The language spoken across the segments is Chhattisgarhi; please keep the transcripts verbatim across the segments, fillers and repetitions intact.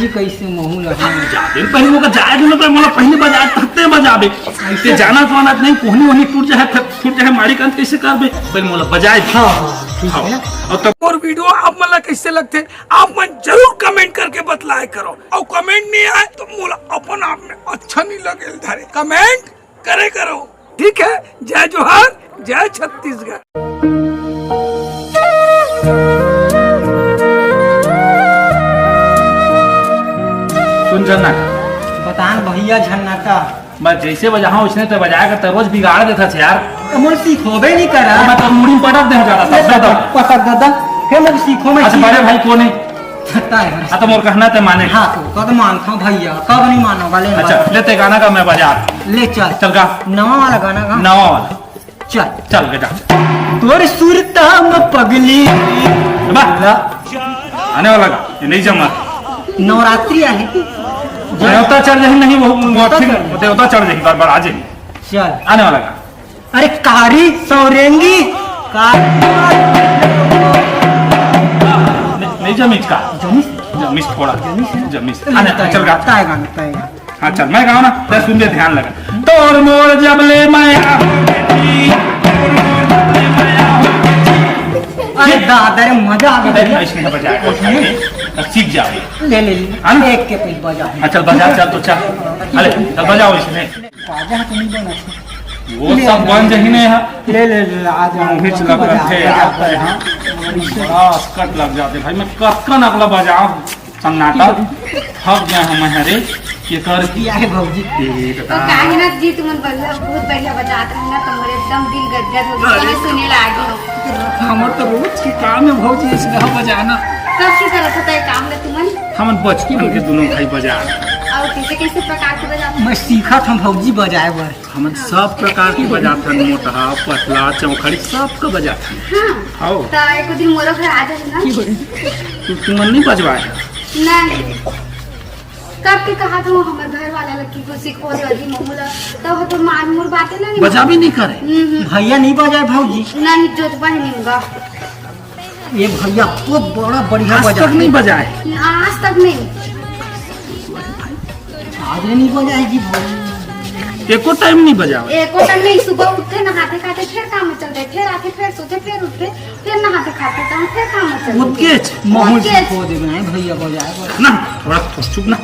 कइसे महूँ ला, हाँ। जा दे, पहले मोला जाए दे ना, तो मोला पहले बजाए, तब ते बजाबे। अइसे? ते जानत वानत नहीं, कोहनी वोहनी टूट जाए, फट, फूट जाए, माड़ी कांत कइसे करबे? पहले मोला बजाए दे। हाँ, हाँ, ठीक है। अउ तब और video आप मन ला कइसे लगथे, आप मन जरूर comment करके बतलाए करो। अउ comment नहीं आए, तो मोला अपन आप में अच्छा नहीं लगे धरे। Comment करे करो। ठीक है, जय जोहार, जय छत्तीसगढ़। सुन झन्ना। बता न भैया झन्ना का। मैं जइसे बजाहूँ, वइसने ते बजाए कर, ते रोज बिगाड़ देथस यार। तो मोर सिखोबे नहीं करा। मैं तो मुड़ी में पटक देहूँ ज्यादा, सब दे दो। पटक दे दे। फिर मोर सिखो में अच्छा, की बड़े भाई कोन हे? ताय हर। हाँ, तो मोर कहना ते माने। हाँ, तो कब मानता हूँ भैया, कब नहीं मानोगा, ले अच्छा, बता। ले ते गाना गा, मैं बजा। ले चल। चल गा। नवा वाला गाना गा। नवा वाला। चल। चल बेटा। तोर सुरता में पगली। बा। ला। आने वाला गा, ये नहीं जमा। नवरात्रि आहे। देवता चढ़ जाही नहीं, वो, वो देवता फिर चढ़ जाही। देवता चढ़ जाही, गड़बड़ा जाही। चल। आने वाला गा। अरे कारी सौरेंगी, कारी। नहीं, नहीं जमीस का। जमीस? जमीस थोड़ा। जमीस है? जमीस। आने, ताय चल गा। ताय गाना, ताय गाना। हाँ, चल, मैं गाऊँ ना, ते सुन ले, ध्यान लगा। तोर मोर जब ले माया हो बेटी, तोर मोर जब ले माया हो बेटी। अरे दादा रे, मजा आ गया अरे, भैया। ऐसे नहीं बजाया, ऐसे नहीं? बस सीख जाओ। ले, ले, ले। हाँ ना? एक के पीछे बजा। हाँ, चल, बजा, चल, तो चल। अरे, चल, बजाओ इसमें। बाजा तो नहीं बना था। वो ले, सब ले, बन ले। जही नहीं है। ले, ले, ले, आ जा। मुँह ही चला बजा, करते बजा, यार। बजा। हाँ। बड़ा असकट लग जाते भाई, मैं कतका नकला बजाऊँ। सन्नाटा। थक गए हम, अरे, ये कर। ये आहे भौजी। ये तो बता। काहे ना जी, तुमन बढ़िया, बहुत बढ़िया बजात रहे ना, तुम्हारे एकदम दिल गदगद हो गया, अरे। मैं सुने लागी हूँ। हमर तो रोज के काम है भौजी, इस गाँव बजाना। कब से करत होता है काम ना तुमन? हमन बचपन के दोनों भाई बजा। और कैसे कैसे प्रकार के बजाते? मैं सीखत हम भौजी बजाए बर। हमन सब प्रकार के बजाथन, मोटहा, पतला, चौखड़ी, सबका बजाथन। हाँ। हौ। त एको दिन मोरो घर आ जाही ना। तू, तुमन नहीं बजवाए? नहीं। कब के कहा था वो हमर घर वाला लग की कुछ सिखो दे अभी महू ला। तब तो मार मोर बातें नहीं। बजा भी नहीं करे। हम्म, हम्म। भैया नहीं बजाए भौजी। नहीं, जोतबा ही नहीं होगा। ये भैया बहुत बड़ा बढ़िया आज बजा तक है। नहीं बजाए। आज तक नहीं। आज नहीं बजाएगी भैया। एको टाइम नहीं बजाओ। एको टाइम नहीं, सुबह उठते, नहाते खाते, फिर काम में चलते, फिर आके, फिर सोते, फिर उठते, फिर नहाते खाते, काम, फिर काम में चलते। उठके च-, महू उठके च-, सिखो देबे, नहीं भैया बजाए बस। ना, थोड़ा, थोड़ा चुप ना।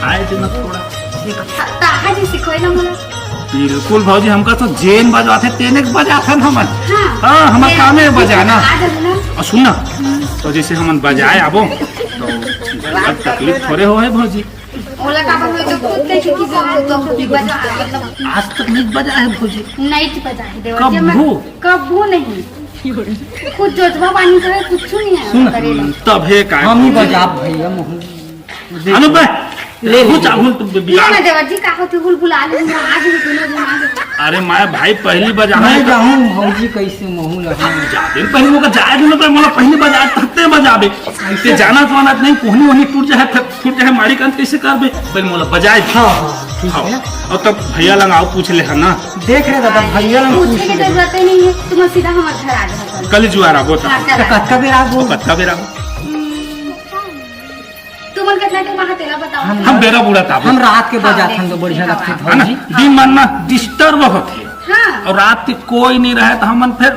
आए थे ना थोड़ा। ता-, ताहा जी सिखोए ना मोला। बिल्कुल भौजी, हमका तो जेन बजवाथे, तेने के बजाथन हमन। हाँ। हाँ, हमर तेने कामे के बजाना। आ जाओ ना। और सुन ना, हम्म। तो जैसे हमन बजाए आबो, तो ज्यादा तकलीफ थोड़े हो है भौजी। ओला काबर होई तो खुद कहे कि जो तो खुद बजा, मतलब आज तक नहीं बजा है भौजी। नहीं बजा है देवर जी, मैं कब्बू? कब्बू नहीं। खुद जोतवा पानी करे, कुछ नहीं है सुन, करे। तब हे का हम ही बजा भैया महू। अनु बे, ले, ले, हो जा, ले। हो तुम बिगाड़। ना देवर जी, का होती हुलहुला ले, मैं आज भी दोनों जन आज। अरे मैं भाई पहली बजा मैं जाऊँ भौजी कैसे महू लगा। जा दे, पहले मोका जाए दे ना, तो मोला पहली बजा, तब ते बजाबे। ऐसे? ते जानत वानत नहीं, कोहनी वोहनी टूट जाए, फट फूट जाए, माड़ी कांत कैसे करबे? पहले मोला बजाए दे। हाँ, हाँ, ठीक हाँ। है। और तब भैया लंग आओ, पूछ ले, है ना? देख रहे दादा, भैया लंग पूछ पूछे की ले। जरूरत ही नहीं है, तुम सीधा हमारे घर आ जाओ। कल जुआर आबो त। हाँ, चल। तो कतका बेर आबो? कतका बेर आबो? हम्म, तुमन कितना टाइम आहा तेला बताओ। हम हम बेरा बूढ़ा ताबो। हम रात के हाँ, बजाथन तो देख, बढ़िया हाँ। लगथे है ना? भौजी। दिन मन ना डिस्टर्ब होथे। हाँ। और रात के कोई नहीं रहे तो हमन फिर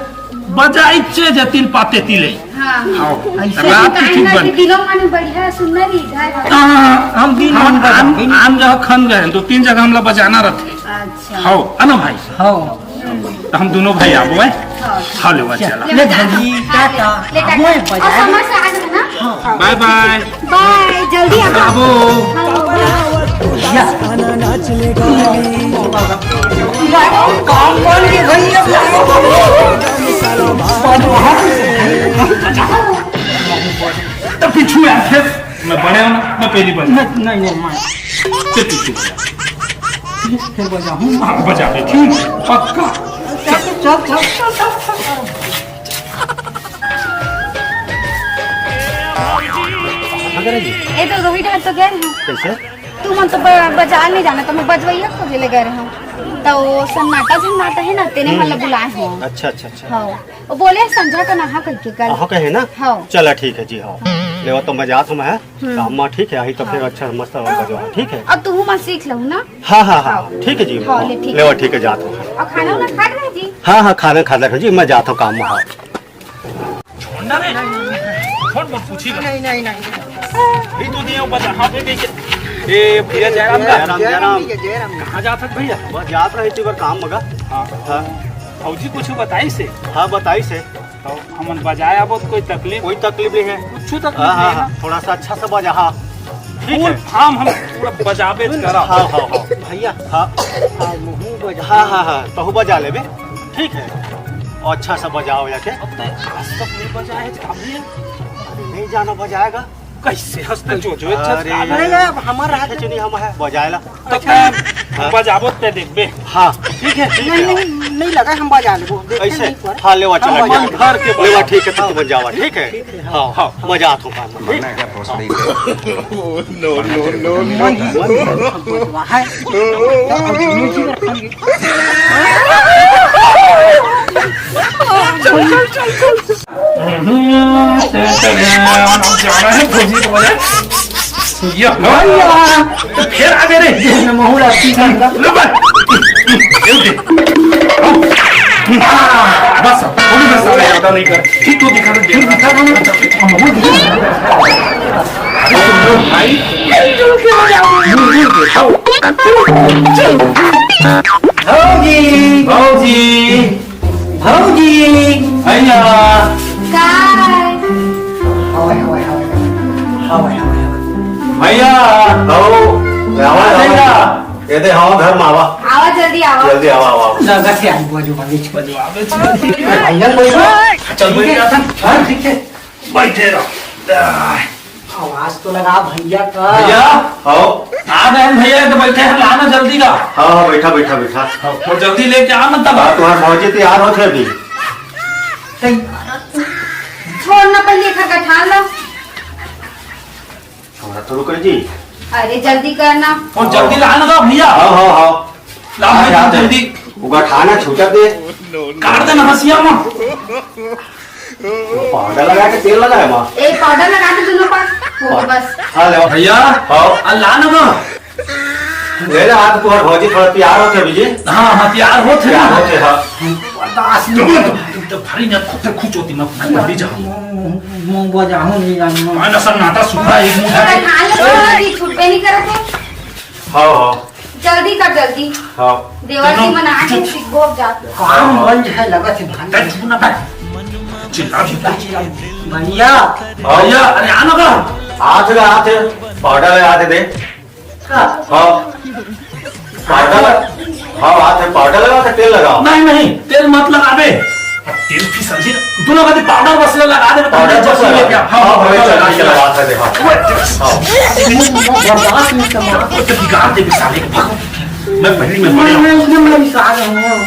बजाइचे जे तिल पाते तिले। हाँ। हाँ। ऐसे रात के काहे ठीक ना बन। कि दिनों मन बढ़िया सुंदर ही घर है। हाँ, हम दिन हम मन बजा आन, के आन जगह खन गए, दो तीन जगह हमला बजाना रहथे। अच्छा। हाँ, है ना भाई? हाँ। तो हम दोनों भाई आबो है। हाँ। हाँ, ले, चला। ले भौजी, हाँ, टाटा। ले, टाटा। आबो है और बजाए। समय से आ जाना। हाँ। बाय बाय। बाय, जल्दी आ जाओ। आबो। हाँ, हाँ। या। काम बन के भैया। तो पीछू में आके मैं बड़े हूँ ना, मैं पहली बार। नहीं, नहीं, नहीं, मैं। चल पीछू। फिर बजाऊँ। हाँ, बजा दे, ठीक, पक्का। चल, चल, चल। ए तो रोहित हाथ तो गए हैं। कैसे? तुमन तो ब-, बजार नहीं जाना, तो मैं बजवइया खोजे ले गए रहूं। तो सन्नाटा सन्नाटा है ना, तेने मन ला बुलाए हो। अच्छा, अच्छा, अच्छा। हाँ, वो बोले संझा का नहा कहिके कल। आहो कहे ना? हाँ। चला ठीक है जी, हाँ। लेवा तो मैं जात हूँ मैं, काम में, ठीक है, आही तो फिर अच्छा मस्त बजवा, ठीक है? अब तू मन सीख लहू ना। हाँ, हाँ, हाँ, ठीक है जी। हाँ, ले, ठीक लेवा है। ठीक है, जात हूँ। और खाना वाना खा रहे जी? हाँ, हाँ, खाना खा रहे जी, मैं जात हूँ काम में, हाँ। छोड़ ना रे, छोड़, मत पूछी। नहीं, नहीं, नहीं। ये तो दिया ऊपर, हाँ, पे देख। ए, भैया जयराम का। जयराम, जयराम। भैया, जयराम। कहाँ जात हस भैया? बस जात रहे थी बार काम मगा। हाँ। हाँ। भौजी कुछ बताइस हे? हाँ, बताइस हे। तो हमन बजाए आबो तो कोई तकलीफ? कोई तकलीफ नहीं है। कुछ तकलीफ हाँ, नहीं हाँ, है ना? हाँ। थोड़ा सा अच्छा सा बजा, हाँ। ठीक full है। Form हम पूरा बजाबे करा। हाँ, हाँ, हाँ। भैया। हाँ। हाँ, मुहूँ बजा। हाँ, हाँ, हाँ, तहु बजा लेबे। ठीक है। और अच्छा सा बजाओ जाके। अब तक आज तक नहीं बजाए, अभी नहीं जाना बजाएगा। कैसे हंसते जो, जो अच्छा अरे। नहीं, नहीं, अब हमारा हाथ कुछ नहीं, हम है, बजाए ला। तो अच्छा। तैं हाँ। बजाबो ते देखबे। हाँ। ठीक है, ठीक नहीं, है। नहीं, नहीं लगा, हम बजा लेबो। देखे ऐसे? नहीं पर। हाँ, लेवा, हम चला, बजा ठीक है। लेबो। लेवा, ठीक है, तो तुम जावा, ठीक है? ठीक है, हाँ। हाँ, हाँ, मजा आता हूँ काम में। मरना है क्या भोसड़ी? No, no, no, no। मन, मन, मन, मन, है। तो अब म्यूजिक रखेंगे। चल, चल, चल, चल। हम्म, चल, चल, चल, जाना है भौजी को बोले। ये भैया, तो फिर आ गए रे। महू लागती है। ले बस। ये दे। हाँ, बस, थोड़ी बस, अरे, ज्यादा नहीं कर। ठीक तो दिखा दे, दिखा दे। अरे, तुम लोग भाई। भौजी। भौजी। भौजी। भैया। काय? हवय, हवय, हवय। हवय, हवय, हवय। भैया, आओ। आवा, आवा। भैया। ये दे, आवा, घर में आवा। आवा, जल्दी आवा। जल्दी आवा, आवा, आवा। जगह से आई, बाजू, बाजू, बाजू, आवे। भैया, कोई ना। चल, ठीक है। बैठ जा, हाँ, ठीक है। बैठे रहो। आवाज तो लगा भैया का। भैया, आओ। आ गए हम भैया, तो बैठे हैं, लाना जल्दी का। हाँ, हाँ, बैठा, बैठा, बैठा। हाँ, तो जल्दी लेके आ ना तब। हाँ, तुम्हारे भौजी तैयार होत हे अभी। छोड़ ना, पहले एक हाथ गठान ला। छोड़ा तो रुको जी। अरे, जल्दी कर ना। और जल्दी ला ना भैया। हाँ, हाँ, हाँ। ला भाई, हाँ, जल्दी। वो गठाना छूटा दे। काट देना हंसिया में। पाउडर लगा के तेल लगाए माँ। ए, पाउडर लगा के दोनों पास। हो गया बस। हाँ, ले। भैया, हाँ। आ, ला ना बा। ले ले, आज तुम्हार भौजी थोड़ा तैयार होत हे अभी जी। हाँ, हाँ, तैयार होत हे तैयार ना। होत हे, हाँ। बर्दाश्त नहीं तुम, होता। तुम, तुम तो भारी ना खुद खुश होती, मैं, मैं पहली जाऊँ। मुंह, मुंह, मुंह बजाऊँ नहीं जाने। मैं ना सन्नाटा सुखा एक मुंह तो है। खा ले, थोड़ा भी छुटबे नहीं करत हे। हाँ, हाँ। जल्दी कर, जल्दी। हाँ। देवर जी चलो। मन आए हैं, सीखो अब जाके। काम बंद है, लगा से भाग। तै चुप ना बैठ। चिल्ला भी चिल्ला। भैया। हाँ। भैया, अरे आना बा। हाथ लगा, हाथ है। पाउडर लगा के दे। हाँ। हाँ। पाउडर लगा। हाँ, हाथ है, पाउडर लगा के तेल लगाओ। नहीं, नहीं, तेल मत लगाबे। अब तेल फिसल जी, दोनों का पाउडर बस लगा दे, पाउडर बस लगा दे। हाँ, हाँ, हाँ, चल, ठीक है, लगा दे, हाँ। ओए, हाँ। बर्दाश्त नहीं कर रहा। ओए, तो बिगाड़ दे साले को, भागो। मैं पहली में बड़े हूँ। मैं, मैं, मैं बिगाड़ रहा हूँ।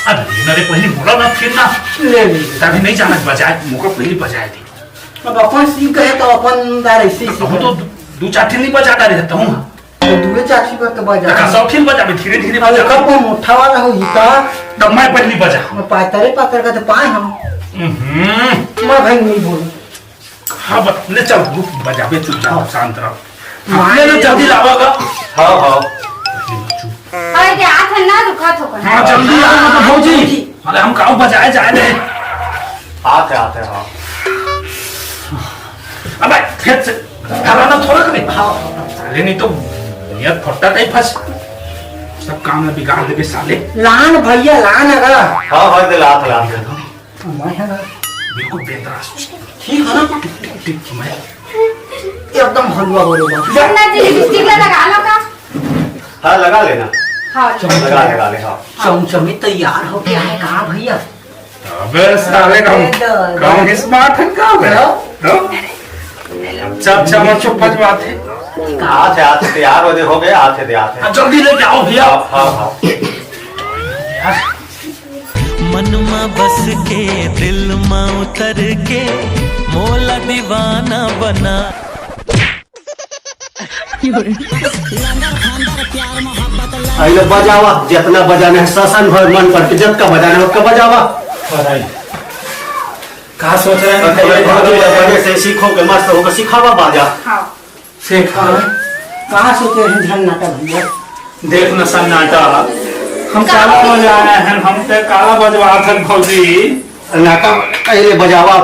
अब ये ना रे, पहली बोला ना, फिर ना। ले, ले, ले। तभी नहीं जाना बजाए, मुझको पहली बजाए दे। अब अपन सीख गए तो अपन दार ऐसे ही अब सीख तो गए। दो, दो चार ठिन नहीं बजा डाले रहता हूँ। तो दुए चाची पर तो बजा। देखा, सब ठीक बजाबे, धीरे धीरे अब बजाबे। कब वो मोटा वाला हो ही का? तब मैं पहली बजा। मैं पातरे पातर का तो पाए हम। हम्म। मैं भाई नहीं बोलूं। हाँ, बस, ले चल, रुक, बजाबे चुपचाप, हाँ। शांत रहो। हाँ। ले, ले, जल्दी लावा का। हाँ, हाँ। अरे, दे, आत है ना, रुका तो कर। हाँ, जल्दी आओ, मतलब, भौजी। अरे, हम गाँव बजाए जाए रहे। आते, आते, हाँ। अबे, फिर से। हराना थोड़ा करे। हाँ, हाँ, हाँ। साले नहीं तो नियत फट्टा टाइप फंस। सब काम में बिगाड़ देबे साले। लान भैया, लान अगर। हाँ, हाँ, दे लात, लात। मैं है ना। बिल्कुल बेंदरास। ठीक है ना? ठीक, मैं। एकदम हलवा हो रहा है। गंदा जी लिपस्टिक लगा लो का? हाँ, लगा लेना। हाँ, लगा, लगा ले, हाँ। चमचमी तैयार हो गया है कहाँ भैया? अबे साले, हम, अरे दादा। हम smart हैं का बे? हाँ? हाँ? अच्छा, अच्छा, हम चुप बजवाते। हाथ है, हाथ है, तैयार हो दे, हो गए, हाथ है, दे, हाथ है। अब जल्दी लेके आओ भैया। हाँ, हाँ, हाँ। मन मा बस के, दिल मा उतर के, मोला दीवाना बना। अइले बजावा, जितना बजाना है, ससन भर मन करके जितना बजाना है, ओतका बजावा। बताई। का सोच रहे हैं? अरे, भौजी, अपने से सीखो के मस्त होकर सिखावा बाजा। हाँ। सिखा। कहाँ सोचे हैं झन्नाटा भैया? देख न सन्नाटा, हम काला बजा रहे हैं, हम ते काला बजवा थे भौजी। नाटा पहले बजावा,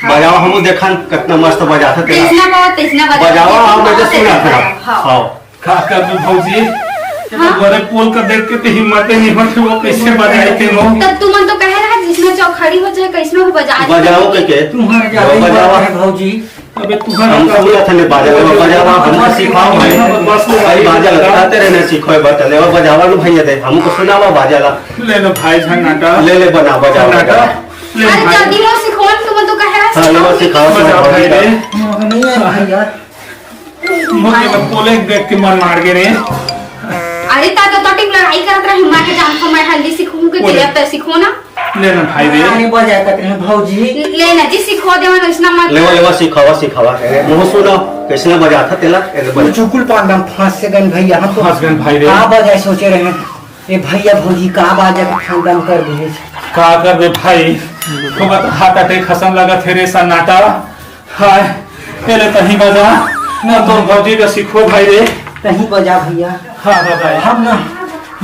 हाँ। बजावा, हम देखन कितना मस्त बजाते तेला। तैसना बात, तैसना बजा। बजावा, हम तो सुना था। हाँ। हाँ। का कर दू भौजी? ये तो हाँ? बड़े पोल का देख के तो हिम्मत ही नहीं होती, वो कैसे बजाए के लो? तब तुमन तो कहे रहा, जिसमें चौखड़ी हो चाहे कैसनो हो, बजा दे। बजाओ के, के? तुम्हारे ज्यादा ही बजावा। बात है भौजी। अबे तुम्हारा हम का सब रथ में बाजा लेवा, बजावा, हमको सिखाओ भाई। बस भाई, बाजा लगाते रहना सीखो, बता लेवा, बजावा ना भैया दे, हमको सुनावा बाजा ला। ले लो भाई झन्नाटा। ले ले बना, बजा, झन्नाटा। बजा। ले अरे भाई। जल्दी लो, सिखो ना, तुम तो कह रहा हाँ, लेवा सिखाओ। सिखाओ, बजा सिखाओ, भाई बजा। रे। नहीं है भैया। मुझे तो पोले देख के मन मार के रे। अरे ता तो तोटिंग लड़ाई करत रही, माँ के जान को मैं हल्दी सिखूं के बोले। तेरे अब तक सिखो ना। ले ना भाई रे। अरे बजा कत रहे भौजी। ले ना जी, सिखो देवा ना, इसना मत। लेवा, लेवा, सिखावा, सिखावा। ए, मुँह सुना, कैसे ना बजा था तेला? ए, बजा। चुकुल पांडा फंस से गन भैया, हम तो फंस गन भाई रे। का बजाए सोचे रहे। ए भैया भौजी का बाजा के खानदान कर दे। का कर दे भाई? तो बता हाथ अटे खसम लगा थे रे सन्नाटा। हाय, पहले तही बजा, ना तोर भौजी का सिखो भाई रे। तही बजा भैया। हाँ, हाँ भाई। हम ना,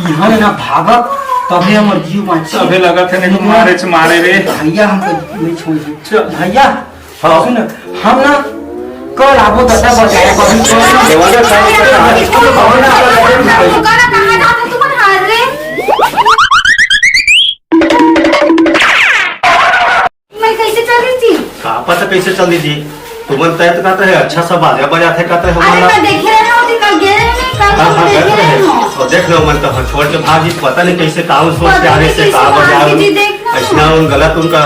यहाँ ना भागब, तबे हमर जीव बाँची। तबे लगत है, नहीं तो मारे च मारे रे। भैया हमको नहीं छोड़िए। चल। भैया, हाँ। सुन, हम ना कल आबो दादा बजाए, कभी छोड़ ना। देवाला साहब का कहाँ जाता तुमन हार रे? मैं कैसे चल रही थी? का पता कैसे चल रही थी? तुमन तय तो कहते हैं, अच्छा सा बाजा बजाते कहते हैं अरे, हमारा। मैं देखे रहे ना, कल गए रहे ना, कल हाँ, तुम हाँ, देखे गलत रहे रहे। हो। और देख लो, मन तो हम छोड़ के भाग ही, पता नहीं कैसे काम सोच पता के आ रहे नहीं से कैसे काम बजा भाग रहे। जी, देख लो। ऐसा उन गलत उनका,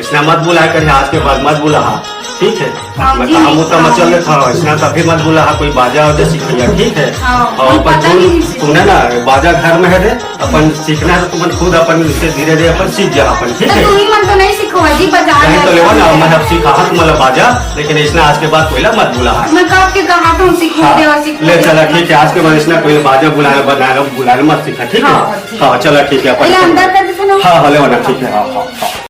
ऐसा मत बुलाया करिए, आज के बाद मत बुला, हाँ, ठीक है? हाँ, मैं जी, काम होता हाँ। मचल लेता हूँ, ऐसा कभी मत बुला, हाँ, कोई बाजा वाजा सिखाइए, ठीक है? हाँ, और हम अपन पता धुन, नहीं। सुने ना, बाजा घर में है रे, अपन सीखना है तो तुमन खुद अपन इसे धीरे धीरे अपन सीख जा अपन, ठीक तो है? तू ही मन तो नहीं सिखो जी, बजा नहीं तो लेवा ना, मैं अब सिखा हाँ तुम्हारा बाजा, लेकिन इसने आज के बाद कोयला मत बुला हाँ। मैं कब के कहा था सिखो हाँ, देवा, सिखो ले देवा। चला ठीक है, आज के बाद इसने कोई बाजा बुलाना बनाना बुलाना मत सीखा, ठीक है? हाँ, ठीक। हाँ चला ठीक है अपन पहले अंदर कर देते ना। हाँ हाँ लेवा ना, ठीक है, हाँ हाँ हाँ।